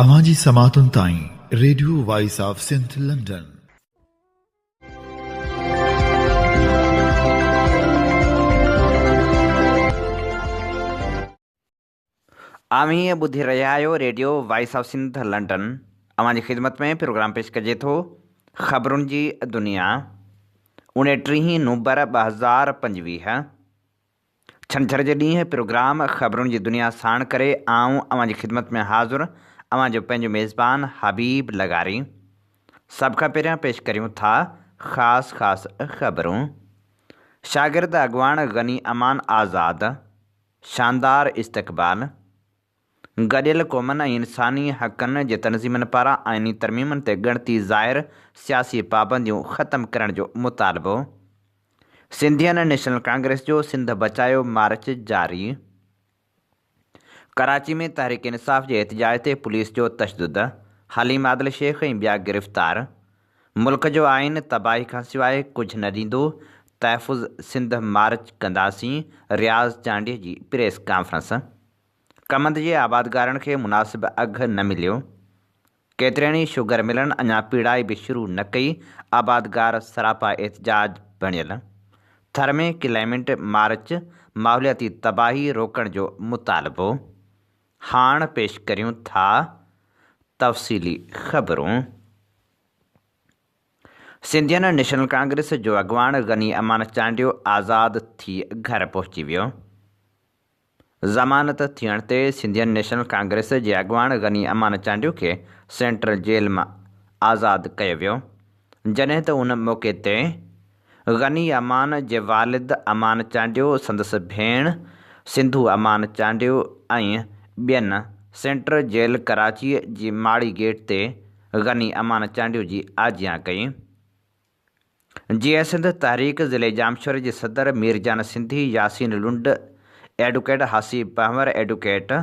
اوهان جي سماعتن تائين radio voice of Sindh London. اوهين ٻڌي رهيا آهيو radio voice of Sindh London. اوهان جي خدمت ۾ پروگرام پيش ڪجي ٿو خبرن جي دنيا اڻٽيهين نومبر 2025. ڇنڇر جي ڏينهن پروگرام خبرن جي دنيا ساڻ ڪري آئون اوهان جي خدمت ۾ حاضر اوهان جو پنهنجو ميزبان حبيب لغاري. سڀ کان پهريان پيش ڪريون ٿا خاص خاص خبرون. شاگرد اڳواڻ غني امان آزاد شاندار استقبال. گڏيل قومن ۽ انساني حقن جي تنظيمن پاران آئيني ترميمن تي ڳڻتي ظاهر، سياسي پابنديون ختم ڪرڻ جو مطالبو. سنڌين نيشنل ڪانگريس جو سنڌ بچايو مارچ جاري. ڪراچي ۾ تحريڪ انصاف جي احتجاج تي پوليس جو تشدد، حليم عادل شيخ ۽ ٻيا گرفتار. ملڪ جو آئين تباهي کانسواء ڪجهه نه ڏيندو، تحفظ سنڌ مارچ ڪنداسين، رياض چانڊيي جي پريس ڪانفرنس. ڪمند جي آبادگارن کي مناسب اگهه نه مليو. ڪيترين ئي شگر ملن اڃا پيڙائي به شروع نه ڪئي، آبادگار سراپا احتجاج بڻيل. ٿر ۾ ڪلائمينٽ مارچ، ماحولياتي تباهي روڪڻ جو مطالبو. هاڻ پيش ڪريون ٿا تفصيلي خبرون. سنڌين نيشنل ڪانگريس جو اڳواڻ غني امان چانڊيو آزاد ٿي گهر پهچي ويو. ضمانت ٿيڻ تي سنڌين نيشنل ڪانگريس جي اڳواڻ غني امان چانڊيو کي سينٽرل جيل مان آزاد ڪيو ويو، جڏهن ته ان موقعي تي غني امان جي والد امان چانڊيو، سندس ڀيڻ سنڌو امان چانڊيو ۽ ٻين سينٽرل جيل ڪراچي جي ماڙي گيٽ تي غني امان چانڊيو جي آجيان ڪئي. جيئي سنڌ تحريڪ ضلعي ڄامشوري جي صدر مير جان سنڌي، ياسين لنڊ، ايڊوڪيٽ حسيب پنهور، ايڊوڪيٽ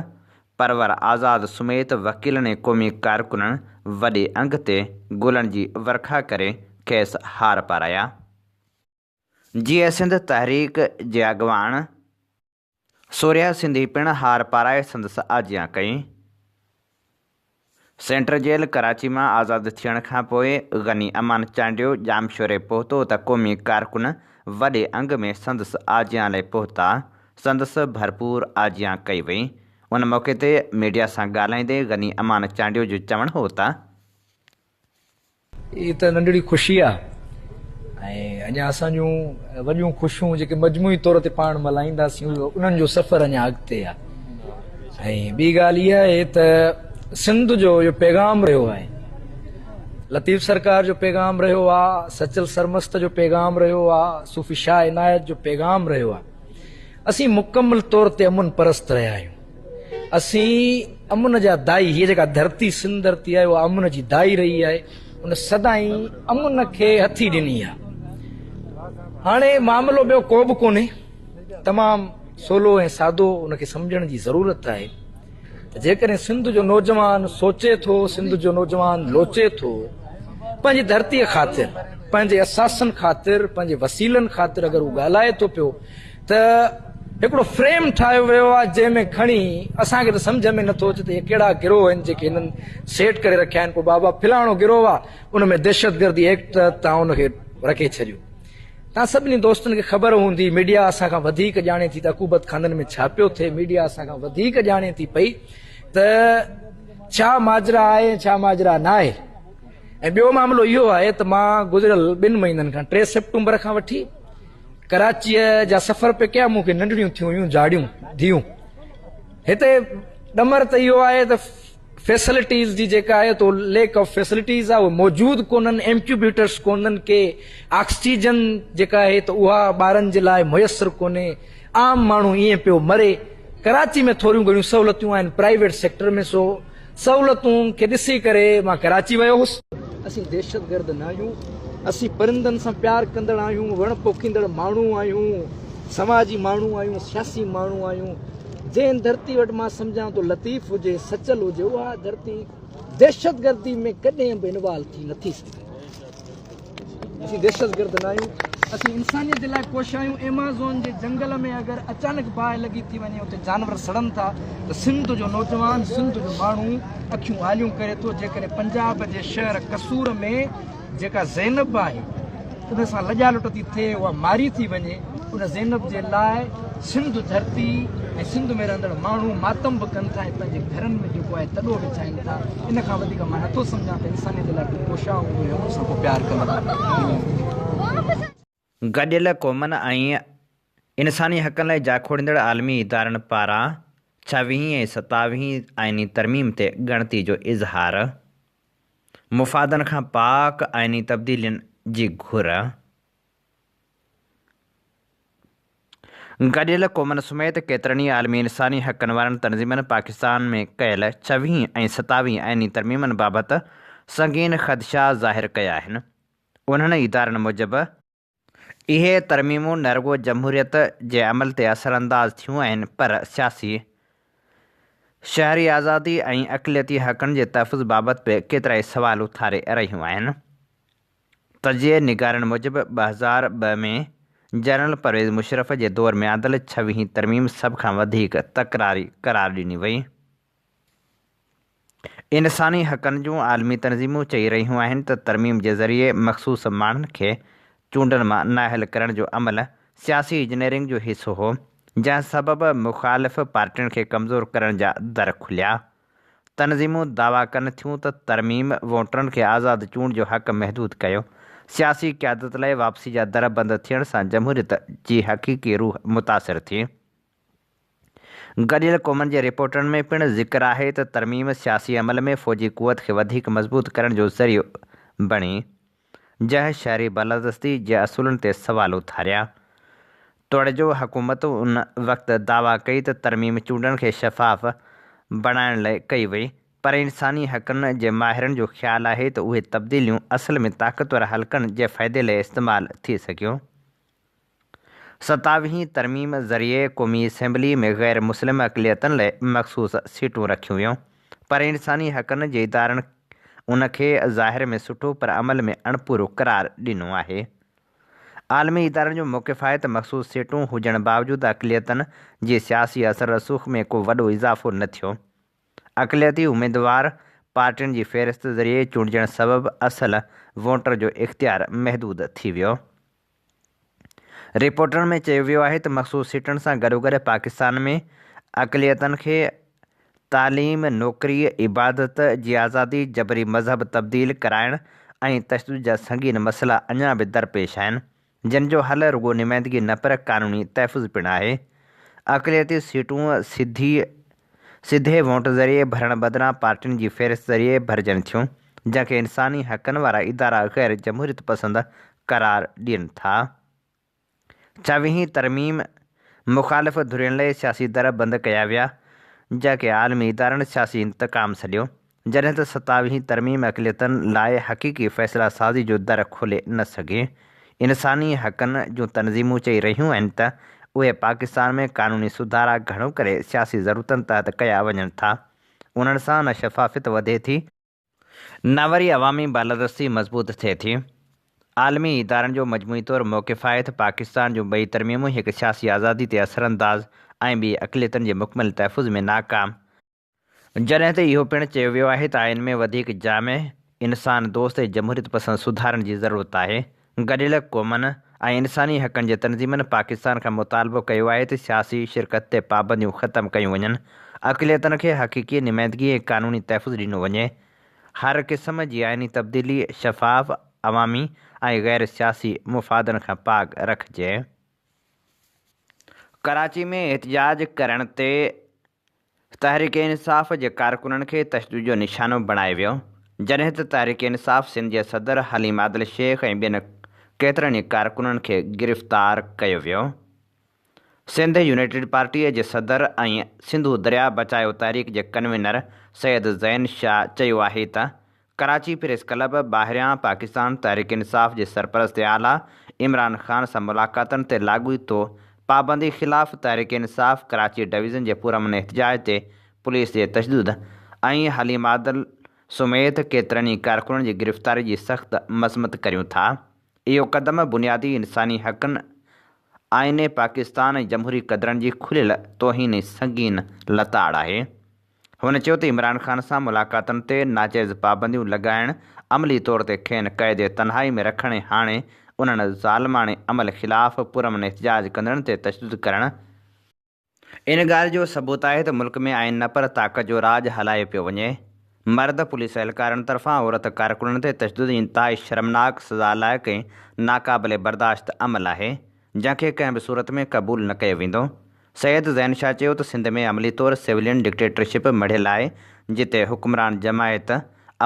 پرور آزاد سميت وڪيلن ۽ قومي ڪارڪنن وڏي انگ تي گلن جي ورکا ڪري کيس هار پارايا. جيئي سنڌ تحريڪ جي اڳواڻ سورهيه سنڌي پڻ هار پارائي سندس آجيان ڪئي. سينٽر جيل ڪراچي مان آزاد ٿيڻ کانپوء غني امان چانڊيو ڄامشوري پهتو ته قومي ڪارڪن وڏي انگ ۾ سندس آجيان لاء پهتا، سندس ڀرپور آجيان ڪئي وئي. ان موقعي تي ميڊيا سان ڳالهائيندي غني امان چانڊيو جو چوڻ هو ته. هي ته ننڍڙي خوشي آ ۽ اڃا اسان جون وڏيون خوشيون جيڪي مجموعي طور تي پاڻ ملهائينداسين انهن جو سفر اڃا اڳتي آ ۽ ٻي ڳالهه اها آهي ته سنڌ جو اهو پيغام رهيو آهي لطيف سرڪار جو پيغام رهيو آ سچل سرمست جو پيغام رهيو آ صوفي شاهه عنايت جو پيغام رهيو آ اسين مڪمل طور تي امن پرست رهيا آهيون اسين امن جا دائي، هيء جيڪا ڌرتي سنڌ ڌرتي آهي اها امن جي دائي رهي آهي، ان سدائين امن کي هٿي ڏني آهي. هاڻي معاملو ٻيو ڪو به ڪونهي، تمام سولو ۽ سادو ان کي سمجهڻ جي ضرورت آهي ته جيڪڏهن سنڌ جو نوجوان سوچي ٿو، سنڌ جو نوجوان لوچي ٿو، پنهنجي ڌرتيء خاطر، پنهنجي اثاثن خاطر، پنهنجي وسيلن خاطر اگر هو ڳالهائي ٿو پيو ته هڪڙو فريم ٺاهيو ويو آهي جنهن ۾ کڻي اسان کي ته سمجهه ۾ نٿو اچي ته اهي ڪهڙا گروهه آهن جيڪي هنن سيٽ ڪري رکيا آهن پوء بابا فلاڻو گروهه آهي ان ۾ دهشتگردي ايڪٽ تحت تان ان کي رکي ڇڏيو تان سڀني دوستن کي خبر هوندي ميڊيا اسان کان وڌيڪ ڄاڻي ٿي ته عقوبت خانن ۾ ڇا پيو ٿئي ميڊيا اسان کان وڌيڪ ڄاڻي ٿي پئي ته ڇا ماجرا آهي ڇا ماجرا نه آهي ۽ ٻيو معاملو اهو آهي ته مان گذريل ٻن مهينن کان 3 سيپٽمبر کان وٺي ڪراچيء جا سفر پئي ڪيا، مون کي ننڍڙيون ٿيون هيون جاڙيون، ڌيئون. هتي ڏمر ته اهو آهي ته فيسلٽيز جي جيڪا آهي ته ليڪ آف فيسلٽيز آهي اهي موجود ڪونهن، انڪيوبيٽرس ڪونهن، ڪي آڪسيجن جيڪا آهي ته اها ٻارن جي لاء ميسر ڪونهي، عام ماڻهو ائين پيو مري. ڪراچي ۾ ٿوريون گهڻيون سهولتيون آهن پرائيويٽ سيڪٽر ۾ سو سهولتون کي ڏسي ڪري مان ڪراچي ويو هوس. اسين دهشتگرد نه آهيون، اسين پرندن سان پيار ڪندڙ آهيون، وڻ پوکيندڙ ماڻهو آهيون، سماجي ماڻهو آهيون، سياسي ماڻهو آهيون. جنهن ڌرتي وٽ مان سمجهان ٿو لطيف هجي، سچل هجي، اها ڌرتي دهشتگردي ۾ ڪڏهن به انوالو ٿي نٿي سگهي. اسين دهشتگرد نه آهيون، اسين انسانيت جي لاء ڪوشان آهيون. ايمازون جي جنگل ۾ اگر اچانڪ باهه لڳي ٿي وڃي اتي جانور سڙن ٿا ته سنڌ جو نوجوان سنڌ جو ماڻهو اکيون آليون ڪري ٿو. جيڪڏهن پنجاب جي شهر قصور ۾ جيڪا زينب آهي ان سان لڄا لٽ ٿي ٿئي اها ماري ٿي وڃي ان زينب جي لاء سنڌ ڌرتي ۽ سنڌ ۾ رهندڙ ماڻهو ماتم به ڪن ٿا ۽ پنهنجي گهرن ۾ جيڪو آهي تڏو وڇائين ٿا. ان کان وڌيڪ مان نٿو سمجهان ته انسانيت لاء ڪو ڪوشان هوندو يا مون سان ڪو پيار ڪندو. گڏيل قومن ۽ انساني حقن لاء جاکوڙيندڙ عالمي ادارن پاران ڇويهين ۽ ستاويهين آئيني ترميم تي ڳڻتي جو اظهار، مفادن کان پاڪ آئيني تبديلين جي گهر. گڏيل قومن سميت ڪيترن ئي عالمي انساني حقن وارن تنظيمن پاڪستان ۾ ڪيل ڇويهين ۽ ستاويهين آئيني ترميمن بابت سنگين خدشا ظاهر ڪيا آهن. انهن ادارن موجب، اهي ترميمون نه رڳو جمهوريت جي عمل تي اثرانداز ٿيون آهن پر سياسي، شهري آزادي ۽ اقليتي حقن جي تحفظ بابت به ڪيترائي سوال اٿاري رهيون آهن. تجزيي نگارن موجب 2002 ۾ جنرل پرويز مشرف جي دور ۾ آندل ڇويهين ترميم سڀ کان وڌيڪ تڪراري قرار ڏني وئي. انساني حقن جون عالمي تنظيمون چئي رهيون آهن ته ترميم جي ذريعي مخصوص ماڻهن کي چونڊن مان نااهل ڪرڻ جو عمل سياسي انجنيئرنگ جو حصو هو، جنهن سبب مخالف پارٽين کي ڪمزور ڪرڻ جا در کليا. تنظيمون دعويٰ ڪن ٿيون ته ترميم ووٽرن کي آزاد چونڊ جو حق محدود ڪيو، سياسي قيادت لاء واپسي جا در بند ٿيڻ سان جمهوريت جي حقيقي روح متاثر ٿي. گڏيل قومن جي رپورٽن ۾ پڻ ذڪر آهي ته ترميم سياسي عمل ۾ فوجي قوت کي وڌيڪ مضبوط ڪرڻ جو ذريعو بڻي، جنهن شهري بالادستي جي اصولن تي سوال اٿاريا. توڙي جو حڪومت ان وقت دعويٰ ڪئي ته ترميم چونڊن کي شفاف بڻائڻ لاء ڪئي وئي، پر انساني حقن جي ماهرن جو خيال آهي ته اهي تبديليون اصل ۾ طاقتور حلقن جي فائدي لاء استعمال ٿي سگهيون. ستاويهين ترميم ذريعي قومي اسيمبلي ۾ غير مسلم اقليتن لاء مخصوص سيٽون رکيون ويون پر انساني حقن جي ادارن ان کي ظاهر ۾ سٺو پر عمل ۾ اڻپورو قرار ڏنو آهي. عالمي ادارن جو موقف آهي ته مخصوص سيٽون هجڻ باوجود اقليتن جي سياسي اثر رسوخ ۾ ڪو وڏو اضافو نه ٿيو. اقليتي اميدوار پارٽين جي فهرست ذريعي چونڊجڻ سبب اصل ووٽر جو اختيار محدود ٿي ويو. رپورٽن ۾ چيو ويو آهي ته مخصوص سيٽن سان گڏوگڏ پاڪستان ۾ اقليتن کي تعليم، نوڪري، عبادت جي آزادي، جبري مذهب تبديل ڪرائڻ ۽ تشدد جا سنگين مسئلا اڃا به درپيش آهن، جن جو حل رڳو نمائندگي نه پر قانوني تحفظ پڻ آهي. اقليتي سيٽون سڌي سڌي ووٽ ذريعي ڀرڻ بدران پارٽين جي فهرست ذريعي ڀرجن ٿيون، جنهن کي انساني حقن وارا ادارا غير جمهوريت پسند قرار ڏين ٿا. ڇويهين ترميم مخالف ڌرين لاء سياسي در بند ڪيا ويا، جنهن کي عالمي ادارن سياسي انتقام سڏيو، جڏهن ته ستاويهين ترميم اقليتن لاء حقيقي فيصلا سازي جو در کولي نه سگهي. انساني حقن جون تنظيمون چئي رهيون آهن ته اهي پاڪستان ۾ قانوني سڌارا گهڻو ڪري سياسي ضرورتن تحت ڪيا وڃن ٿا، انهن سان نه شفافيت وڌي ٿي، نه وري عوامي بالادستي مضبوط ٿئي ٿي. عالمي ادارن جو مجموعي طور موقف آهي ته پاڪستان جون ٻئي ترميمون هڪ سياسي آزادي تي اثرانداز ۽ ٻي اقليتن جي مڪمل تحفظ ۾ ناڪام جڏهن ته اهو پڻ چيو ويو آهي ته آئين ۾ وڌيڪ جامع، انسان دوست ۽ جمهوريت پسند سڌارن جي ضرورت آهي. گڏيل قومن ۽ انساني حقن جي تنظيمن پاڪستان کان مطالبو ڪيو آهي ته سياسي شرڪت تي پابنديون ختم ڪيون وڃن، اقليتن کي حقيقي نمائندگي ۽ قانوني تحفظ ڏنو وڃي، هر قسم جي آئيني تبديلي شفاف، عوامي ۽ غير سياسي مفادن کان پاڪ رکجي. ڪراچي ۾ احتجاج ڪرڻ تي تحريڪ انصاف جي ڪارڪنن کي تشدد جو نشانو بڻايو ويو، جڏهن ته تحريڪ انصاف سنڌ جي صدر حليم عادل شيخ ۽ ٻين ڪيترن ئي ڪارڪنن کي گرفتار ڪيو ويو. سنڌ يونائيٽيڊ پارٽي جي صدر ۽ سنڌو درياء بچايو تحريڪ جي ڪنوينر سيد زين شاهه چيو آهي ته ڪراچي پريس ڪلب ٻاهريان پاڪستان تحريڪ انصاف جي سرپرست اعليٰ عمران خان سان ملاقاتن تي لاڳيتو پابندي خلاف تحريڪ انصاف ڪراچي ڊويزن جي پرامن احتجاج تي پوليس جي تشدد ۽ حليم عادل سميت ڪيترن ئي ڪارڪنن جي گرفتاري جي سخت مذمت ڪريون ٿا. اهو قدم بنيادي انساني حقن، آئين پاڪستان ۽ جمهوري قدرن جي کليل توهين ۽ سنگين لتاڙ آهي. هن چيو ته عمران خان سان ملاقاتن تي ناجائز پابنديون لڳائڻ، عملي طور تي کين قيد تنهائي ۾ رکڻ ۽ هاڻي انهن ظالماڻي عمل خلاف پرامن احتجاج ڪندڙن تي تشدد ڪرڻ، ان ڳالهه جو ثبوت آهي ته ملڪ ۾ آئين نه پر طاقت جو راڄ هلايو پيو وڃي. مرد پوليس اهلڪارن طرفان عورت ڪارڪنن تي تشدد انتهائي شرمناڪ، سزا لائق ۽ ناقابل برداشت عمل آهي، جنهن کي ڪنهن به صورت ۾ قبول نه ڪيو ويندو. سيد زين شاهه چيو ته سنڌ ۾ عملي طور سويلين ڊڪٽيٽرشپ مڙهيل آهي، جتي حڪمران جماعت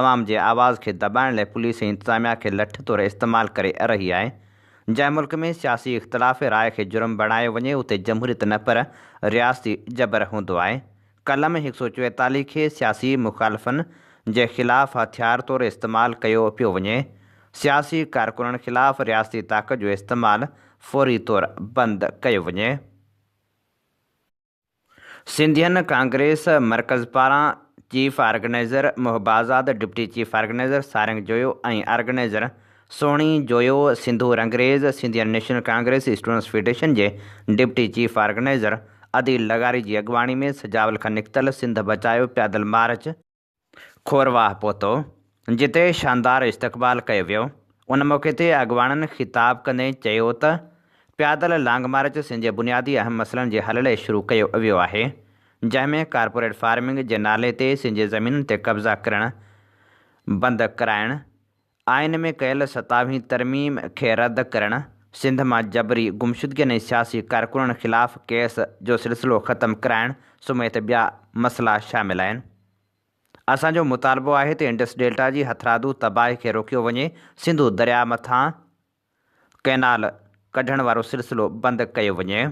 عوام جي آواز کي دٻائڻ لاء پوليس ۽ انتظاميا کي لٺ طور استعمال ڪري رهي آهي. جنهن ملڪ ۾ سياسي اختلاف راء کي جرم بڻايو وڃي اتي جمهوريت نه پر رياستي جبر هوندو آهي. قلم هڪ سئو چويتاليهه کي سياسي مخالفن جي خلاف هٿيار طور استعمال ڪيو پيو وڃي. سياسي ڪارڪنن خلاف رياستي طاقت جو استعمال فوري طور بند ڪيو وڃي. سنڌين ڪانگريس مرڪز پاران chief organizer Mohib Azad, deputy chief organizer Sarang Joyo ۽ organizer Sohni Joyo, Sindhu Rangrez, Sindhian national congress students federation جي ڊپٽي چيف آرگنائيزر عديل لغاري جي اڳواڻي ۾ سجاول کان نڪتل سنڌ بچايو پيادل مارچ کورواهه پهتو، جتي شاندار استقبال ڪيو ويو. ان موقعي تي اڳواڻن خطاب ڪندي چيو ته پيادل لانگ مارچ سنڌ جي بنيادي اهم مسئلن جي حل لاء شروع ڪيو ويو آهي، جنهن ۾ ڪارپوريٽ فارمنگ جي نالي تي سنڌ جي زمينن تي قبضا ڪرڻ بند ڪرائڻ، آئين ۾ ڪيل ستاويهين ترميم کي رد ڪرڻ، سنڌ مان جبري گمشدگين ۽ سياسي ڪارڪنن خلاف ڪيس جو سلسلو ختم ڪرائڻ سميت ٻيا مسئلا شامل آهن. اسان جو مطالبو آهي ته انڊس ڊيلٽا جي هٿرادو تباهي کي روڪيو وڃي، سنڌو درياء مٿان ڪئنال ڪڍڻ وارو سلسلو بند ڪيو وڃي.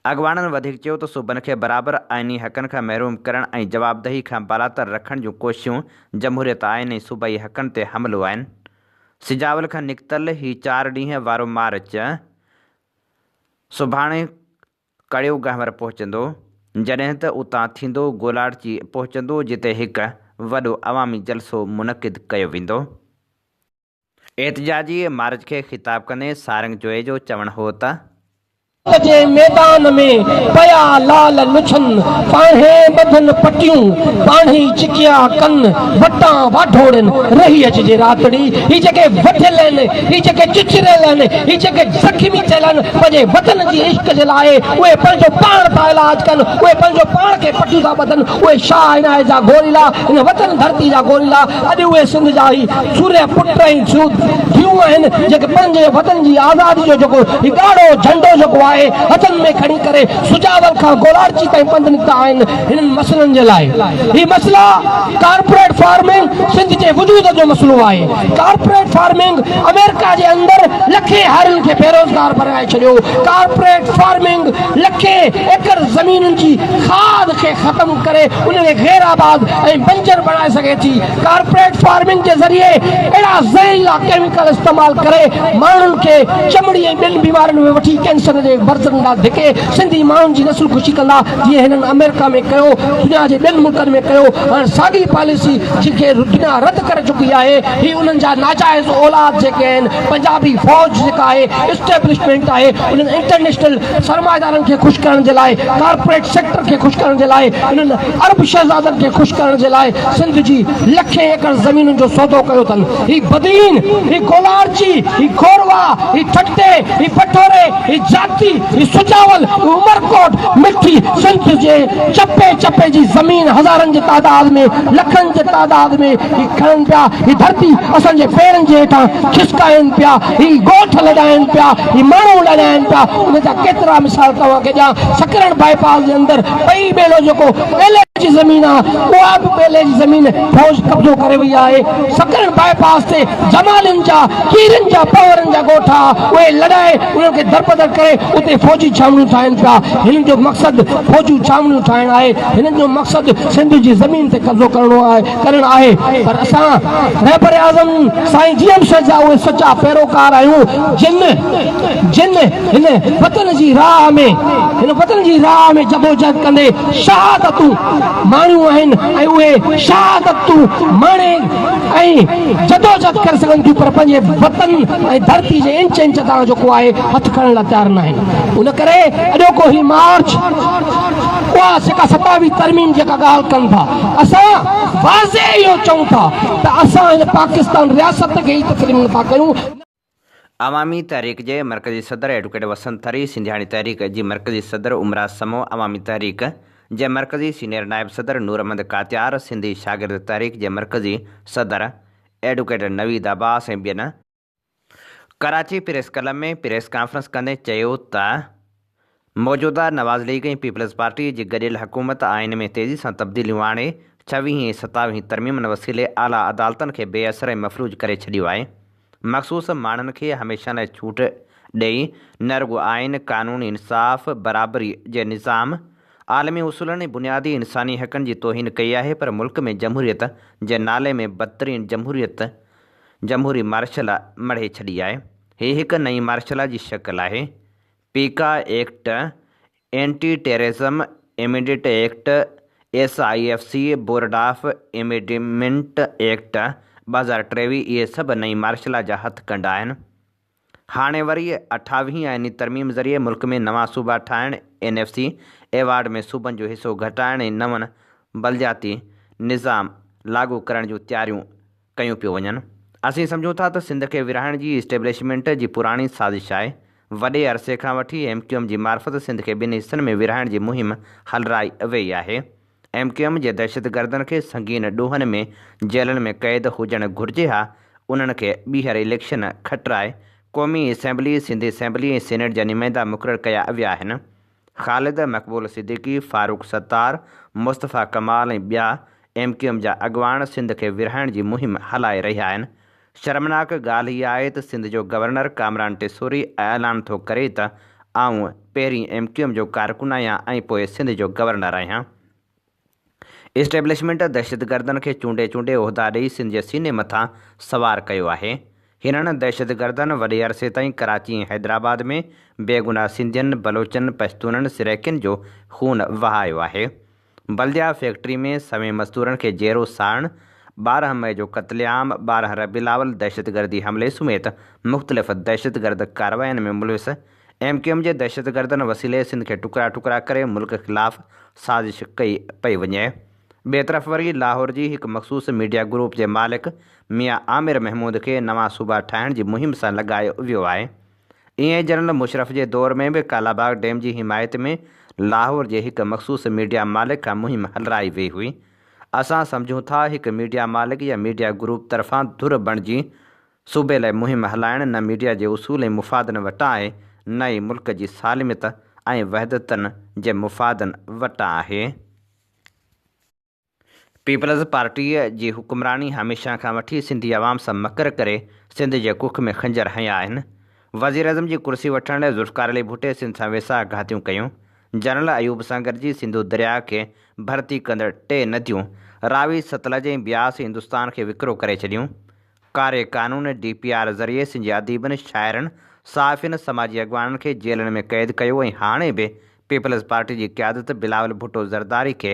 اڳواڻن وڌيڪ چيو ته صوبن کي برابر آئيني حقن کان محروم ڪرڻ ۽ جوابدهي کان بالاتر رکڻ جون ڪوششون جمهوريت، آئين ۽ صوبائي حقن تي حملو آهن. سجاول کان نڪتل هي چار ڏينهن وارو مارچ سڀاڻي ڪڙيو گهنور پهچندو، جڏهن ته اتان ٿيندو گولاڙچي پهچندو جتي هڪ وڏو عوامي جلسو منعقد ڪيو ويندو. احتجاجي مارچ کي خطاب ڪندي سارنگ جويي جو چوڻ هو ته. جي ميدان ۾ پيا لال لڇن، پاڻهي ٻڌن پٽيون، پاڻهي چڪيا ڪن، وٽان واڍوڙين رهي اچجي راتڙي، هي جيڪي وڍيل آهن، هي جيڪي چچريل آهن، هي جيڪي زخمي ٿيل آهن، پنهنجي وطن جي عشق جي لاء اهي پنهنجو پاڻ ٿا علاج ڪن، اهي پنهنجو پاڻ کي پٽيون ٿا ٻڌن، اهي شاهه عنايت جا گوريلا، هن وطن ڌرتي جا گوريلا، اڄ اهي سنڌ جا هي سورهيه پٽ ۽ ڌيئون آهن، جيڪي پنهنجي وطن جي آزادي جو جيڪو هي ڳاڙهو جهنڊو جيڪو آهي، هٿن ۾ کڻي ڪري سجاول کان گولاڙچي تائين پنڌ نڪتا آهن، هنن مسئلن جي لاء. هي مسئلا ڪارپوريٽ فارمنگ سنڌ جي وجود جو مسئلو آهي. ڪارپوريٽ فارمنگ آمريڪا جي اندر لکين هارين کي بيروزگار بڻائي ڇڏيو. ڪارپوريٽ فارمنگ لکين ايڪڙ زمينن جي کاڌ کي ختم ڪري ان کي غير آباد ۽ بنجر بڻائي سگهي ٿي. ڪارپوريٽ فارمنگ جي ذريعي اهڙا زهريلا ڪيميڪل استعمال ڪري ماڻهن کي چمڙي ۽ ٻين بيمارين ۾ وٺي ڪينسر جي مرضن ڏانهن ڌڪي سنڌي ماڻهن جي نسل ڪشي ڪندا جيئن هنن آمريڪا ۾ ڪيو دنيا جي ٻين ملڪن ۾ ڪيو هاڻ ساڳي پاليسي جن کي دنيا رد ڪري چڪي آهي هي انهن جا ناجائز اولاد جيڪي آهن پنجابي فوج جيڪا آهي اسٽيبلشمينٽ آهي انهن انٽرنيشنل سرمائيدارن کي خوش ڪرڻ جي لاء ڪارپوريٽ سيڪٽر کي خوش ڪرڻ جي لاء انهن عرب شهزادن کي خوش ڪرڻ جي لاء سنڌ جي لکين ايڪڙ زمينن جو سودو ڪيو اٿن. هي بدين، هي گولاڙچي، هي کورواهه، هي ٺٽي، هي بٺوري، هي جاتي، هي سجاول، هي عمرڪوٽ، مٺي، سنڌ جي چپي چپي جي زمين هزارن جي تعداد ۾ لکن جي تعداد ۾ هي کڻن پيا، هي ڌرتي اسان جي پيرن جي هيٺان کسڪائين پيا، هي ڳوٺ لڏائين پيا، هي ماڻهو لڏائين پيا، ان جا ڪيترا مثال توهان کي ڏيان، سڪرنڊ بائي پاس جي اندر پئي ٻيلو جيڪو ٻيلي جي زمين آ اها به ٻيلي جي زمين فوج قبضو ڪري وئي آهي، سڪرنڊ بائي پاس تي جمالين جا، ڪيرين جا، پنهورن جا ڳوٺ آ اهي لڏائي انهن کي دربدر ڪري اتي فوجي ڇانوڻيون ٺاهين پيا، هنن جو مقصد فوجون ڇانوڻيون ٺاهڻ آهي، هنن جو مقصد سنڌ جي زمين تي قبضو ڪرڻو آهي ڪرڻ آهي پر اسان رهبر اعظم سائين جي ايم سيد جا اهي سچا پيروڪار آهيون جن جن هن وطن جي راهه ۾ هن وطن جي راهه ۾ جدوجهد ڪندي شهادتون. ماڻهو آهن ۽ اهي شهادتون ماڻي ۽ جدوجهد ڪري سگهن ٿيون پر پنهنجي وطن ۽ ڌرتي جي انچ انچ تان جيڪو آهي هٿ کڻڻ لاء تيار ناهن. ان ڪري اڄوڪو هي مارچ اها جيڪا ستاويهه ترميم جيڪا ڳالهه ڪن ٿا اسان واضح اهو چئون ٿا ته اسان هن پاڪستان رياست کي ئي تسليم نٿا ڪيون. عوامي تحريڪ جي مرڪزي صدر ايڊووڪيٽ وسند ٿري، سنڌياڻي تحريڪ جي مرڪزي صدر عمرا سمو، عوامي تحريڪ جي مرڪزي سينيئر نائب صدر نور احمد ڪاتيار، سنڌي شاگرد تحريڪ جي مرڪزي صدر ايڊووڪيٽ نويد عباس ۽ ٻين Karachi press club ۾ press conference ڪندي چيو ته موجوده نواز ليگ ۽ پيپلز پارٽي جي گڏيل حڪومت آئين ۾ تيزي سان تبديليون آڻي ڇويهين ۽ ستاويهين ترميمن وسيلي اعليٰ عدالتن کي بي اثر ۽ مفلوج ڪري ڇڏيو آهي. مخصوص ماڻهن کي هميشه لاء ڇوٽ ڏئي نه رڳو آئين، قانون، انصاف، برابري جي نظام، عالمي اصولن ۽ بنيادي انساني حقن جي توهين ڪئي آهي پر ملڪ ۾ جمهوريت جي نالي ۾ بدترين جمهوريت جمهوري مارشلا مڙهي ڇڏي آهي. هي هڪ نئين مارشلا جي شڪل آهي. PECA act, anti terrorism amendment act, S I F C board of amendment act 2023 اهي سڀ نئين مارشلا جا هٿ ڪنڊ آهن. هاڻي وري اٺاويهين آئيني ترميم ذريعي ملڪ ۾ نوان صوبا ٺاهڻ، اين ايف سي ايوارڊ ۾ صوبن جو حصو گهٽائڻ ۽ نون بلدياتي نظام لاڳو ڪرڻ جون تياريون ڪيون پيو وڃن. اسين سمجهون ٿا ته سنڌ کي ورهائڻ جي اسٽيبلشمينٽ جي پراڻي سازش آهي. وڏي عرصي کان وٺي ايم ڪيو ايم جي معرفت سنڌ کي ٻن حصن ۾ ورهائڻ جي مهم هلرائي ويئي آهي. ايم ڪيو ايم جي دهشتگردن کي سنگين ڏوهن ۾ جيلن ۾ قيد هجڻ گهرجي ها، انهن کي ٻيهر اليڪشن کٽرائي قومي اسيمبلي، سنڌ اسيمبلي ۽ سينيٽ جا نمائندا مقرر ڪيا ويا آهن. خالد مقبول صديقي، فاروق ستار، مصطفيٰ ڪمال ۽ ٻيا ايم ڪيو ايم جا اڳواڻ سنڌ کي ورهائڻ جي مهم هلائي رهيا آهن. شرمناڪ ڳالهه اها آهي ته سنڌ جو گورنر ڪامران ٽيسوري اعلان ٿو ڪري ته آئون پهرين ايم ڪيو ايم جو ڪارڪن آهيان ۽ پوء سنڌ جو گورنر آهيان. اسٽيبلشمينٽ دهشتگردن کي چونڊي چونڊي عهدا ڏئي سنڌ جي سيني مٿان سوار ڪيو آهي. هنن دهشتگردن وڏي عرصي تائين ڪراچي ۽ حيدرآباد ۾ بيگناهه سنڌين، بلوچن، پشتونن، سرائيڪين جو خون وهايو آهي. بلديا فيڪٽري ۾ سوين مزدورن کي جيئرو ساڙڻ، 12 مئي جو قتل عام، 12 ربيع الاول دهشتگردي حملي سميت مختلف دهشتگرد ڪاررواين ۾ ملوث ايم ڪيو ايم جي دهشتگردن وسيلي سنڌ کي ٽڪرا ٽڪرا ڪري ملڪ خلاف سازش ڪئي پئي وڃي. ٻئي طرف وري لاهور جي هڪ مخصوص ميڊيا گروپ جي مالڪ ميان عامر محمود کي نوان صوبا ٺاهڻ جي مهم سان لڳايو ويو آهي. ائين ئي جنرل مشرف جي دور ۾ به ڪالاباغ ڊيم جي حمايت ۾ لاهور جي هڪ مخصوص ميڊيا مالڪ کان مهم هلرائي وئي هئي. اسان سمجهون ٿا هڪ ميڊيا مالڪ يا ميڊيا گروپ طرفان ڌر بڻجي صوبي لاء مهم هلائڻ نه ميڊيا جي اصول ۽ مفادن وٽان آهي نه ئي ملڪ جي سالميت ۽ وحدتن جي مفادن وٽان آهي. پيپلز پارٽيء جي حڪمراني هميشه کان وٺي سنڌي عوام سان مڪر ڪري سنڌ جي ڪک ۾ خنجر هنيا آهن. وزيراعظم جي ڪرسي وٺڻ لاء ذوالفقار علي ڀٽي سنڌ سان ويساهه گهاتيون ڪيون. جنرل ايوب سان گڏجي سنڌو درياهه کي ڀرتي ڪندڙ ٽي نديون راوي، ستلج ۽ بياس هندستان کي وڪرو ڪري ڇڏيون. ڪاري قانون، ڊي پي آر، ذريعي سنڌ جي اديبن، شاعرن، صحافين، سماجي اڳواڻن کي جيلن ۾ قيد ڪيو ۽ هاڻي به پيپلز پارٽي جي قيادت بلاول ڀٽو زرداري کي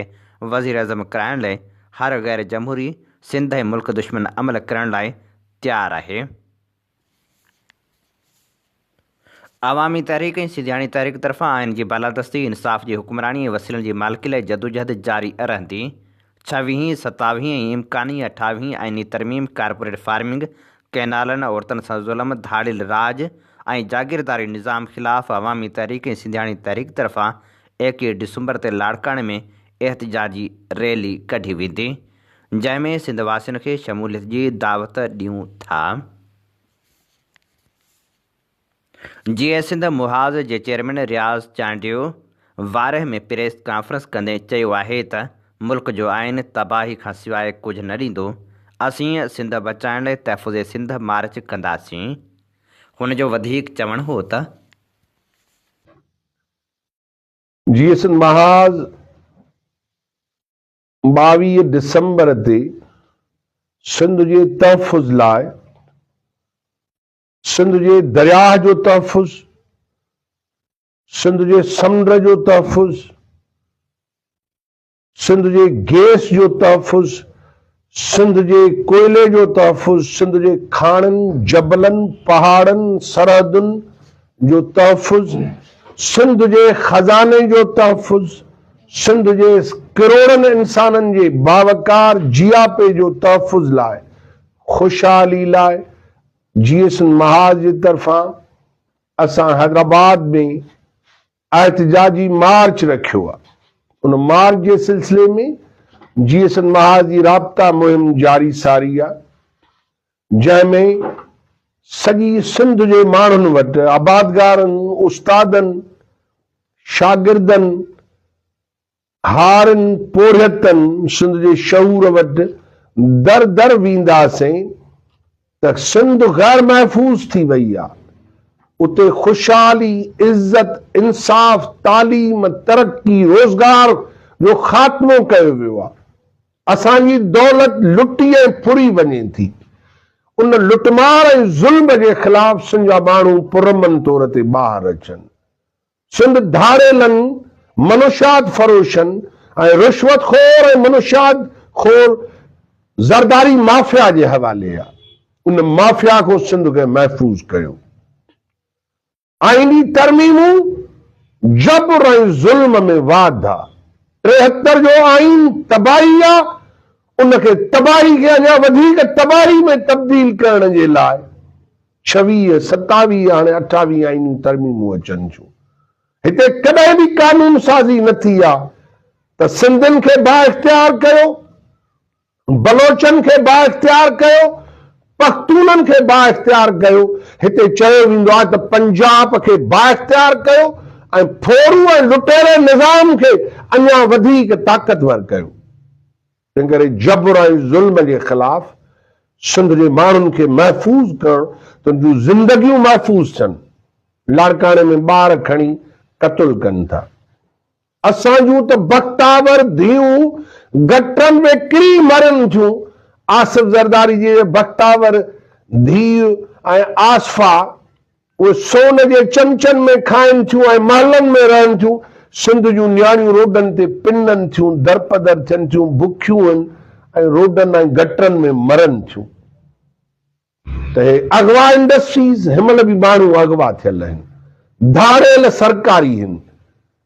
وزيراعظم ڪرائڻ لاء هر غير جمهوري، سنڌ ۽ ملڪ دشمن عمل ڪرڻ لاء تيار آهي. عوامي تحريڪ ۽ سنڌياڻي تحريڪ طرفان آئين جي بالادستي، انصاف جي حڪمراني ۽ وسيلن جي مالڪي لاء جدوجهد جاري رهندي. ڇويهين، ستاويهين ۽ امڪاني اٺاويهين آئيني ترميم، ڪارپوريٽ فارمنگ، ڪئنالن، عورتن سان ظلم، ڌاڙيل راڄ ۽ جاگيرداري نظام خلاف عوامي تحريڪ ۽ سنڌياڻي تحريڪ طرفان ايڪيهه ڊسمبر تي لاڙڪاڻي ۾ احتجاجي ريلي ڪڍي ويندي، جنهن ۾ سنڌ واسين کي شموليت جي دعوت ڏيون ٿا. جيئي سنڌ محاذ جي chairman Riaz Chandio Warah ۾ press conference ڪندي چيو آهي ته ملڪ جو آئين تباهي کان سواء ڪجهه نه ڏيندو، اسين سنڌ بچائڻ لاء تحفظ سنڌ مارچ ڪنداسين. هن جو وڌيڪ چوڻ هو ته. جيئي سنڌ محاذ 22 ڊسمبر تي سنڌ جي تحفظ لاء سنڌ جي درياهه جو تحفظ، سنڌ جي سمنڊ جو تحفظ، سنڌ جي گيس جو تحفظ، سنڌ جي ڪوئلي جو تحفظ، سنڌ جي کاڻين، جبلن، پهاڙن، سرحدن جو تحفظ، سنڌ جي خزاني جو تحفظ، سنڌ جي ڪروڙن انسانن جي باوقار جياپي جو تحفظ لاء خوشحالي لاء جي سنڌ محاذ جي طرفان اسان حيدرآباد ۾ احتجاجي مارچ رکيو آهي. ان مارچ جي سلسلي ۾ جيئي سنڌ محاذ جي رابطا مهم جاري ساري آهي، جنهن ۾ سڄي سنڌ جي ماڻهن وٽ آبادگارن، استادن، شاگردن، هارين، پورهيتن، سنڌ جي شعور وٽ در در وينداسين ته سنڌ غير محفوظ ٿي وئي آ، اتي خوشحالي، عزت، انصاف، تعليم، ترقي، روزگار جو خاتمو ڪيو ويو آ، اسان جي دولت لٽي ۽ ڦري وڃي ٿي، ان لٽمار ۽ ظلم جي خلاف سنڌ جا ماڻهو پرامن طور تي ٻاهر اچن. سنڌ ڌاڙيلن، منشيات فروشن ۽ رشوت خور ۽ منشيات خور زرداري مافيا جي حوالي آ، ان مافيا کان سنڌ کي محفوظ ڪيو. آئيني ترميمون جبر ۽ ظلم ۾ واڌ آ، 73 جو آئين تباهي آ، ان کي تباهي کي اڃا وڌيڪ تباهي ۾ تبديل ڪرڻ جي لاء ڇويهه، ستاويهه هاڻي اٺاويهه آئيني ترميمون اچن ٿيون. هتي ڪڏهن به قانون سازي نه ٿي آ ته سنڌين کي بااختيار ڪيو، بلوچن کي بااختيار ڪيو، پختونن کي بااختيار ڪيو. هتي چيو ويندو آ ته پنجاب کي بااختيار ڪيو ۽ ڦورو ۽ لٽيري نظام کي اڃا وڌيڪ طاقتور ڪيو. تنهنڪري جبر ۽ ظلم جي خلاف سنڌ جي ماڻهن کي محفوظ ڪرڻ ته ان جون زندگيون محفوظ ٿين. لاڙڪاڻي ۾ ٻار کڻي قتل ڪن ٿا. اسان جون ته بختاور ڌيئون گٽرن ۾ ڪري مرن ٿيون. آصف زرداري جي بختاور ڌيء ۽ آصفه اهي سون جي چمچن ۾ کائن ٿيون ۽ محلن ۾ رهن ٿيون. سنڌ جون نياڻيون روڊن تي پنن ٿيون، درپدر ٿين ٿيون، بکيون هن ۽ روڊن ۽ گٽرن ۾ مرن ٿيون. ته هي اغوا انڊسٽريز، هن مهل به ماڻهو اغوا ٿيل آهن. ڌاڙيل سرڪاري هن.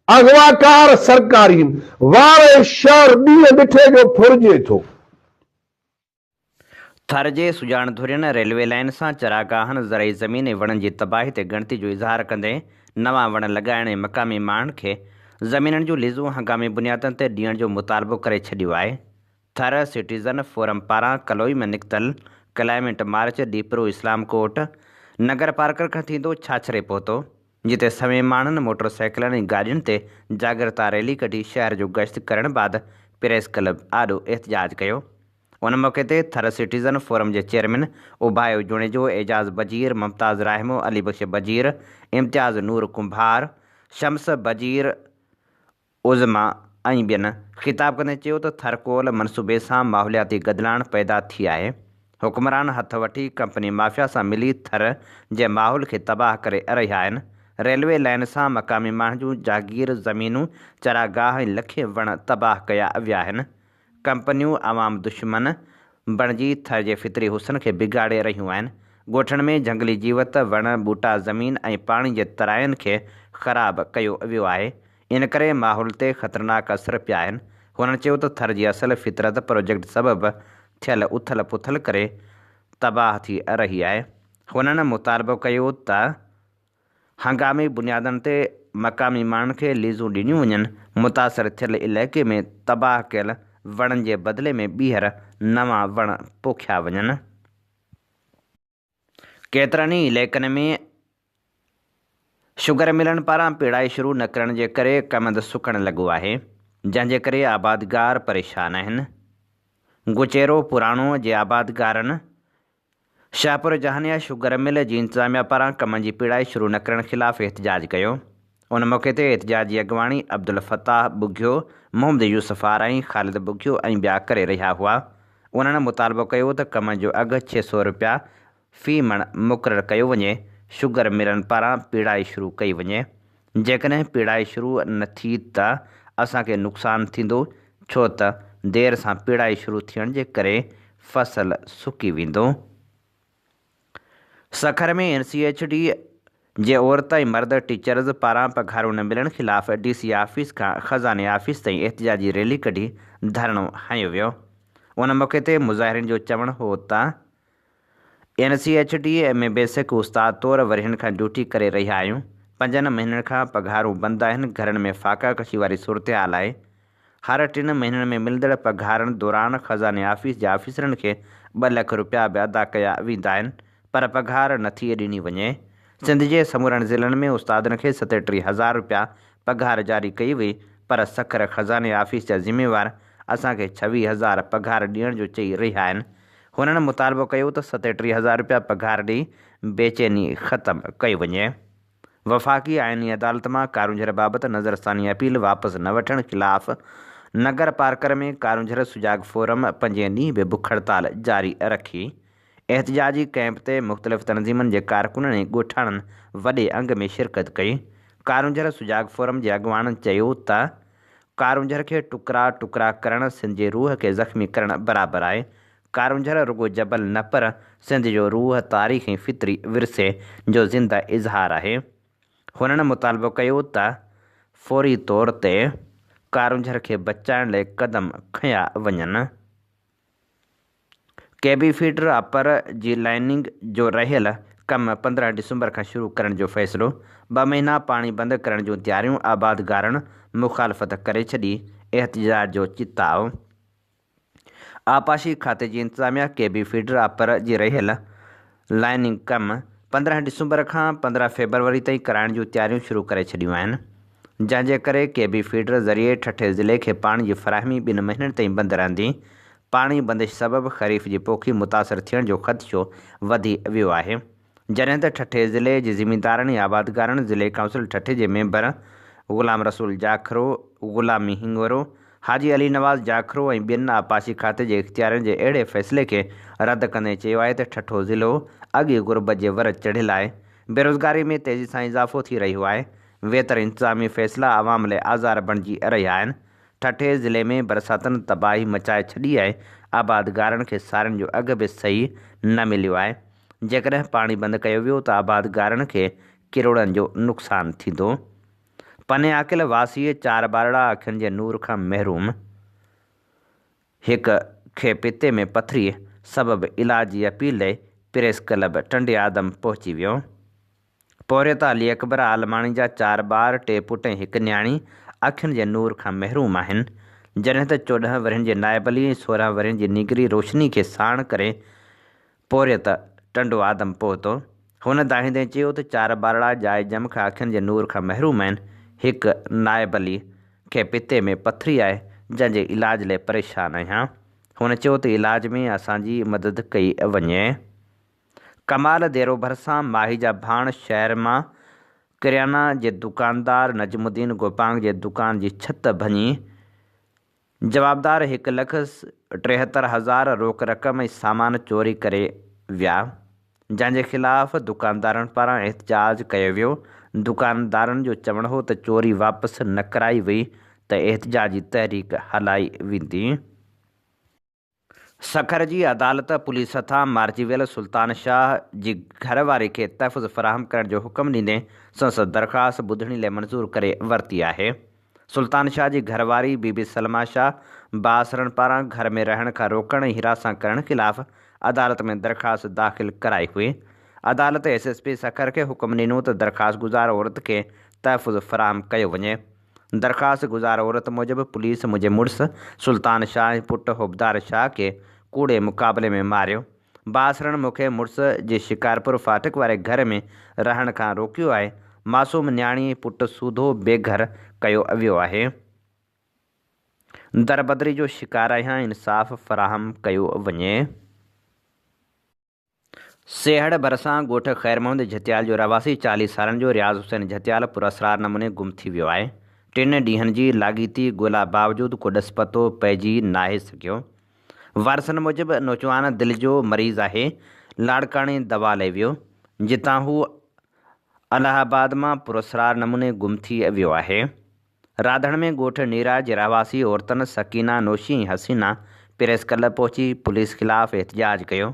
اغواڪار سرڪاري هن. وار ۽ شهر ڏينهن ڏٺي جو ڦرجي ٿو. ٿر جي سڄاڻ ڌرين ريلوي لائين سان چراگاهن، زرعي زمين ۽ وڻن جي تباهي تي ڳڻتي جو اظهار ڪندي نوان وڻ لڳائڻ ۽ مقامي ماڻهن کي زمينن جون ليزون هنگامي بنيادن تي ڏيڻ جو مطالبو ڪري ڇڏيو آهي. ٿر سٽيزن فورم پاران ڪلوئي ۾ نڪتل ڪلائمينٽ مارچ ڏيپرو اسلام ڪوٽ، نگر پارڪر کان ٿيندو ڇاڇري پهتو، جتي سوين ماڻهن موٽر سائيڪلن ۽ گاڏين تي جاڳرتا ريلي ڪڍي شهر جو گشت ڪرڻ بعد پريس ڪلب آڏو احتجاج ڪيو. ان موقعي تي ٿر سٽيزن فورم جي چيئرمين اوڀايو جوڻيجو، اعجاز بجير، ممتاز راهمو، علي بخش بجير، امتياز نور ڪنڀار، شمس بجير عظميٰ ۽ ٻين خطاب ڪندي چيو ته ٿر ڪول منصوبي سان ماحولياتي گدلاڻ پيدا ٿي آهي، حڪمران هٿ وٺي ڪمپني مافيا سان ملي ٿر جي ماحول کي تباهه ڪري رهيا آهن، ريلوي لائين سان مقامي ماڻهن جون جاگير، زمينون، چراگاهه ۽ لکين وڻ تباهه ڪيا ويا آهن. ڪمپنيون عوام دشمن بڻجي ٿر جي فطري حسن کي بگاڙي رهيون آهن، ڳوٺن ۾ جهنگلي جيوت، وڻ، ٻوٽا، زمين ۽ پاڻي جي تراين کي خراب ڪيو ويو آهي، ان ڪري ماحول تي خطرناڪ اثر پيا آهن، هنن چيو ته ٿر جي اصل فطرت پروجيڪٽ سبب ٿيل اٿل پٿل ڪري تباهه ٿي رهي آهي، هنن مطالبو ڪيو ته. هنگامي بنيادن تي مقامي ماڻهن کي ليزون ڏنيون وڃن، متاثر ٿيل علائقي ۾ تباهه ڪيل وڻن جي بدلي ۾ ٻيهر نوان وڻ پوکيا وڃن. ڪيترن ئي علائقن ۾ شگر ملن پاران پيڙائي شروع نه ڪرڻ جي ڪري ڪمند سڪڻ لڳو آهي، جنهن جي ڪري آبادگار پريشان آهن. گچيرو پراڻو جي آبادگارن شاهپور جهانيا شگر مل جي انتظاميا پاران ڪمن جي پيڙائي شروع نه ڪرڻ خلاف احتجاج ڪيو. ان موقعي تي احتجاج جي اڳواڻي عبدالفتاح ٻگهيو، محمد يوسف آرائين، خالد ٻگهيو ۽ ٻيا ڪري رهيا هئا. انهن مطالبو ڪيو ته ڪمن جو اگهه 600 رپيا في مڻ مقرر ڪيو وڃي، شگر ملن پاران پيڙائي شروع ڪئي وڃي. جيڪڏهن پيڙائي شروع نه ٿي ته اسان کي نقصان ٿيندو، ڇو ته دير سان پيڙائي شروع ٿيڻ جي ڪري فصل سڪي ويندو. Sukkur ۾ N C H D جي عورت ۽ مرد ٽيچرز پاران پگهارون نه ملڻ خلاف ڊي سي آفيس کان خزاني آفيس تائين احتجاجي ريلي ڪڍي ڌرڻو هنيو ويو. ان موقعي تي مظاهرين جو چوڻ هو ته N C H D ۾ basic استاد طور ورهين کان ڊيوٽي ڪري رهيا آهيون، پنجن مهينن کان پگهارون بند آهن، گهرن ۾ فاقه ڪشي واري صورتحال آهي، هر ٽن مهينن ۾ ملندڙ پگهارن دوران خزاني آفيس جي آفيسرن کي ٻه لک رپيا به ادا ڪيا ويندا آهن پر پگهار نٿي ڏني وڃي، سنڌ جي سمورن ضلعن ۾ استادن کي 37 هزار رپيا پگهار جاري ڪئي وئي پر سکر خزاني آفيس جا ذميوار اسان کي 26 هزار پگهار ڏيڻ جو چئي رهيا آهن، هنن مطالبو ڪيو ته 37 هزار رپيا پگهار ڏئي بيچيني ختم ڪئي وڃي. وفاقي آئيني عدالت مان ڪارونجهر بابت نظرثاني اپيل واپس نه وٺڻ خلاف نگر پارڪر ۾ ڪارونجهر سجاڳ فورم پنجين ڏينهن به بک هڙتال جاري رکي. احتجاجي ڪئمپ تي مختلف تنظيمن جي ڪارڪنن ۽ ڳوٺاڻن وڏي انگ ۾ شرڪت ڪئي. ڪارونجهر سجاڳ فورم جي اڳواڻن چيو ته ڪارونجهر کي ٽڪرا ٽڪرا ڪرڻ سنڌ جي روح کي زخمي ڪرڻ برابر آهي. ڪارونجهر رڳو جبل نه پر سنڌ جو روح، تاريخ ۽ فطري ورثي جو زنده اظهار آهي. هنن مطالبو ڪيو ته فوري طور تي ڪارونجهر کي بچائڻ لاء قدم کنيا وڃن. ڪي بي فيڊر اپر جي لائننگ جو رهيل ڪم 15 ڊسمبر کان شروع ڪرڻ جو فيصلو، ٻه مهينا پاڻي بند ڪرڻ جون تياريون، آبادگارن مخالفت ڪري ڇڏي، احتجاج جو چتاء. آبپاشي کاتي جي انتظاميا ڪي بي فيڊر اپر جي رهيل لائننگ ڪم 15 ڊسمبر کان 15 فيبروري تائين ڪرائڻ جون تياريون شروع ڪري ڇڏيون آهن، جنهن جي ڪري ڪي بي فيڊر ذريعي ٺٽي ضلعي کي پاڻي جي فراهمي ٻن مهينن تائين بند رهندي. پاڻي بندش سبب خريف جي پوکي متاثر ٿيڻ جو خدشو وڌي ويو آهي. جڏهن ته ٺٽي ضلعي جي زميندارن ۽ آبادگارن ضلعي ڪائونسل ٺٽي جي ميمبر غلام رسول جاکرو، غلامي هڱورو، حاجي علي نواز جاکرو ۽ ٻين آبپاشي کاتي جي اختيارين جي اهڙي فيصلي کي رد ڪندي چيو آهي ته ٺٽو ضلعو اڳ ئي غربت جي ور چڙهيل آهي، بيروزگاري ۾ تيزي سان اضافو ٿي رهيو آهي، ويتر انتظامي فيصلا عوام لاء آزار بڻجي رهيا آهن، ٺٽي ضلعي ۾ برساتن تباهي مچائي ڇڏي آهي، آبادگارن کي سارين جو اگهه به صحيح نه مليو آهي، جيڪڏهن پاڻي بند ڪيو ويو ته آبادگارن کي ڪروڙن جو نقصان ٿيندو. پني عاقل واسيء چار ٻارڙا اکين جي نور کان محروم، هڪ کي پتي ۾ پٿريء سبب علاج جي اپيل ڏئي پريس ڪلب ٽنڊي آدم پهچي ويو. پورهيت علي اڪبر عالماڻي جا چار ٻار، ٽي پٽ ۽ هڪ نياڻي اکين جي نور کان محروم آهن، جڏهن ته 14 ورهين جي نائب علي ۽ 16 ورهين جي نينگري روشني کي ساڻ ڪري پورهيت ٽنڊو آدم پهتو. هن دانهيندي چيو ته چار ٻارڙا ڄائي ڄم کان اکين جي نور کان محروم آهن. هڪ نائب علي کي پتي ۾ پٿري آهي، جنهن جي علاج لئه پريشان آهيان. هن چيو ته علاج ۾ اسان جي مدد ڪئي وڃي. ڪمال ديرو ڀرسان ماهي جا ڀاڻ شهر مان ڪريانا جي دڪاندار نجم الدين گوپانگ جي دڪان جي ڇت ڀڃي جوابدار هڪ لک 73 هزار روڪ رقم ۽ سامان چوري ڪري ويا، جنهن جي خلاف دڪاندارن پاران احتجاج ڪيو ويو، دڪاندارن جو چوڻ هو ته چوري واپس نه ڪرائي وئي ته احتجاجي تحريڪ هلائي ويندي. سکر جي عدالت پوليس هٿان مارجي ويل سلطان شاهه جي گهر واري کي تحفظ فراهم ڪرڻ جو حڪم ڏيندي سندس درخواست ٻڌڻي لاء منظور ڪري ورتي آهي. سلطان شاهه جي گهر واري بي بي سلميٰ شاهه بااثرن پاران گهر ۾ رهڻ کان روڪڻ ۽ هراسان ڪرڻ خلاف عدالت ۾ درخواست داخل ڪرائي هئي. عدالت ايس ايس پي سکر کي حڪم ڏنو ته درخواست گذار عورت کي تحفظ فراهم ڪيو وڃي. درخواست گذار عورت موجب پوليس منهنجي مڙس سلطان شاهه ۽ پٽ حبدار شاهه کي ڪوڙي مقابلي ۾ ماريو. بااثرن مون کي مڙس جي شڪارپور ڦاٽڪ واري گهر ۾ رهڻ کان روڪيو آهي، معصوم نياڻي ۽ پٽ سوڌو بي گهر ڪيو ويو آهي. دربدري جو شڪار آهيان، انصاف فراهم ڪيو وڃي. سيهڙ ڀرسان ڳوٺ خير محمد جهتيال جو رهواسي 40 سالن جو رياض حسين جهتيال پراسرار نموني گم ٿي ويو آهي. ٽن ڏينهن جي لاڳيتي ڳولا باوجود ڪو ڏس پتو پئجي ناهي سگهيو. وارثن موجب نوجوان دل جو مريض آهي، لاڙڪاڻي دوا لئي ويو، جتان هو الهه آباد مان پراسرار نموني گم ٿي ويو آهي. راڌڻ ۾ ڳوٺ نيرا جي رهواسي عورتن سڪينه، نوشي ۽ حسينه پريس ڪلب پهچي پوليس خلاف احتجاج ڪيو.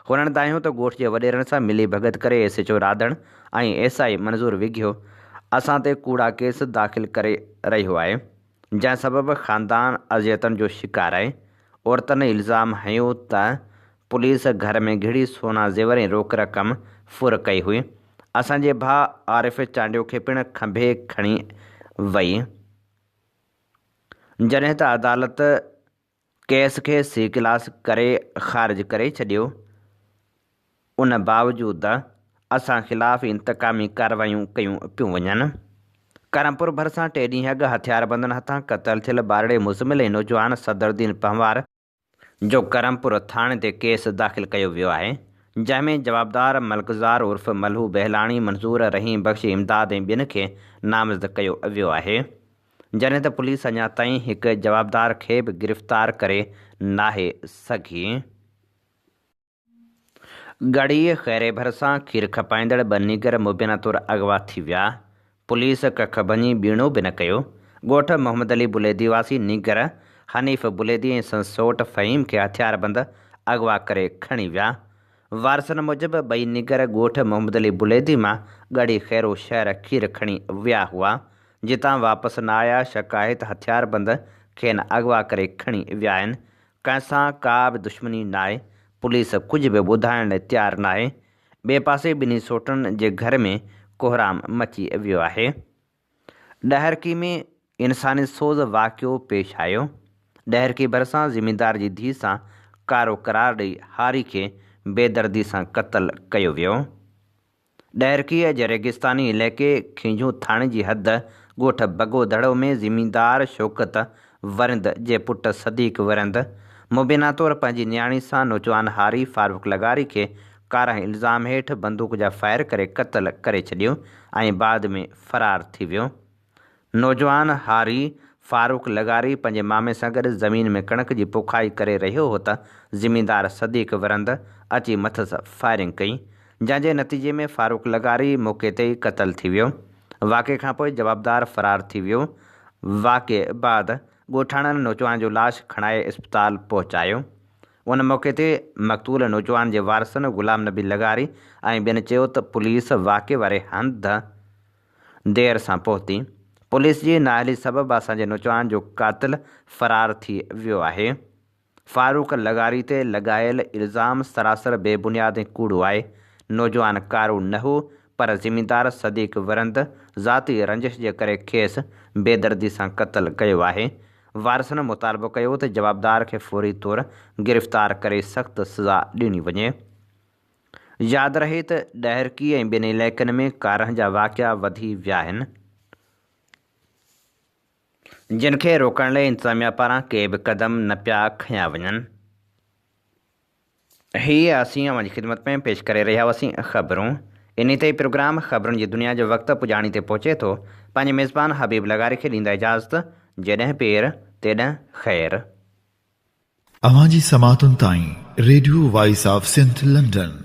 هنن دانهيو ته ڳوٺ جي وڏيرن سان ملي ڀڳت ڪري S H O Radhan ۽ S I Manzoor Wagho اسان تي ڪوڙا ڪيس داخل ڪري رهيو آهي، جنهن سبب خاندان اذيتن جو شڪار آهي. عورتن الزام هنيو ته پوليس گهر ۾ گهڙي سونا زيور ۽ روڪ رقم ڦر ڪئي هئي. اسان جي ڀاء عارف چانڊيو کي پڻ کنڀي کڻي وئي. جڏهن ته عدالت ڪيس کي سي ڪلاس ڪري خارج ڪري ڇڏيو، ان باوجود اسان خلاف انتقامي ڪارروايون ڪيون پيون وڃن. ڪرمپور ڀرسان ٽي ڏينهن اڳ هٿياربندن هٿان قتل ٿيل ٻارڙي مزمل ۽ نوجوان صدرالدين پنهوار، جو ڪرمپور ٿاڻي تي ڪيس داخل ڪيو ويو آهي، جنهن ۾ جوابدار ملڪزار عرف ملهو بهلاڻي، منظور، رحيم بخش، امداد ۽ ٻين کي نامزد ڪيو ويو آهي، جڏهن ته پوليس اڃا تائين هڪ جوابدار کي به گرفتار ڪري ناهي سگهي. ڳڙهي خيري ڀرسان کير کپائيندڙ ٻه نينگر مبينا طور اغوا ٿي ويا، پوليس ڪک ڀڃي ٻيڻو به نه ڪيو، ڳوٺ محمد علي بليدي واسي نينگر حنيف بليدي ۽ سندس سئوٽ فهيم کي هٿياربند اغوا ڪري کڻي ويا، وارثن موجب ٻئي نينگر ڳوٺ محمد علي بليدي مان ڳڙهي خيرو شهر کير کڻي ويا هئا، جتان واپس نه آيا، شڪ آهي ته هٿياربند کين اغوا ڪري کڻي ويا آهن، ڪنهن سان ڪا به دشمني ناهي، پوليس ڪجهه به ٻڌائڻ لاء تيار ناهي، ٻئي پاسي ٻنهي سوٽن جي گهر ۾ ڪوهرام مچي ويو آهي. ڏهرڪي ۾ انساني سوز واقعو پيش آيو، ڏهرڪي ڀرسان زميندار جي ڌيء سان ڪارو قرار ڏئي هاري کي بيدردي سان قتل ڪيو ويو. ڏهرڪيء جي ريگستاني علائقي کينجهو ٿاڻي جي حد ڳوٺ بگو دڙو ۾ زميندار شوڪت ورند جي پٽ صديق ورند مبينا طور پنهنجي نياڻي سان نوجوان هاري فاروق لغاري کي ڪارنهن الزام هيٺ بندوق جا فائر ڪري قتل ڪري ڇڏيو ۽ بعد ۾ فرار ٿي ويو. نوجوان هاري فاروق لغاري پنهنجي مامي سان گڏ زمين ۾ ڪڻڪ جي پوکائي ڪري رهيو هو ته زميندار صديق ورند اچي مٿس فائرنگ ڪئي، جنهن جي نتيجي ۾ فاروق لغاري موقعي تي ئي قتل ٿي ويو. واقعي کانپوء جوابدار فرار ٿي ويو. واقعي بعد ڳوٺاڻن نوجوان جو لاش کڻائي اسپتال پهچايو. ان موقعي تي مقتول نوجوان جي وارثن غلام نبي لغاري ۽ ٻين چيو ته پوليس واقعي واري هنڌ دير سان پهتي. پوليس جي نااهلي سبب اسان جي نوجوان جو قاتل فرار ٿي ويو آهي. فاروق لغاري تي لڳايل الزام سراسر بي بنياد ۽ ڪوڙو آهي. نوجوان ڪارو نه هو پر زميندار صديق ورند ذاتي رنجش جي ڪري کيس بيدردي سان قتل ڪيو آهي. وارثن مطالبو ڪيو ته جوابدار کي فوري طور گرفتار ڪري سخت سزا ڏني وڃي. ياد رهي ته ڏهرڪي ۽ ٻين علائقن ۾ ڪارنهن جا واقعا وڌي ويا آهن، جن کي روڪڻ لاء انتظاميا پاران ڪي به قدم نه پيا کنيا وڃن. هي اسين اوهان جي خدمت ۾ پيش ڪري رهيا هئاسين خبرون. انهي تي ئي پروگرام خبرن جي دنيا جو وقت پڄاڻي تي پهچي ٿو. پنهنجي ميزبان حبيب لغاري کي ڏيندا اجازت، جيڏهن پير، تيڏهن خير. اوهان جي سماعتن تائين radio voice of Sindh London.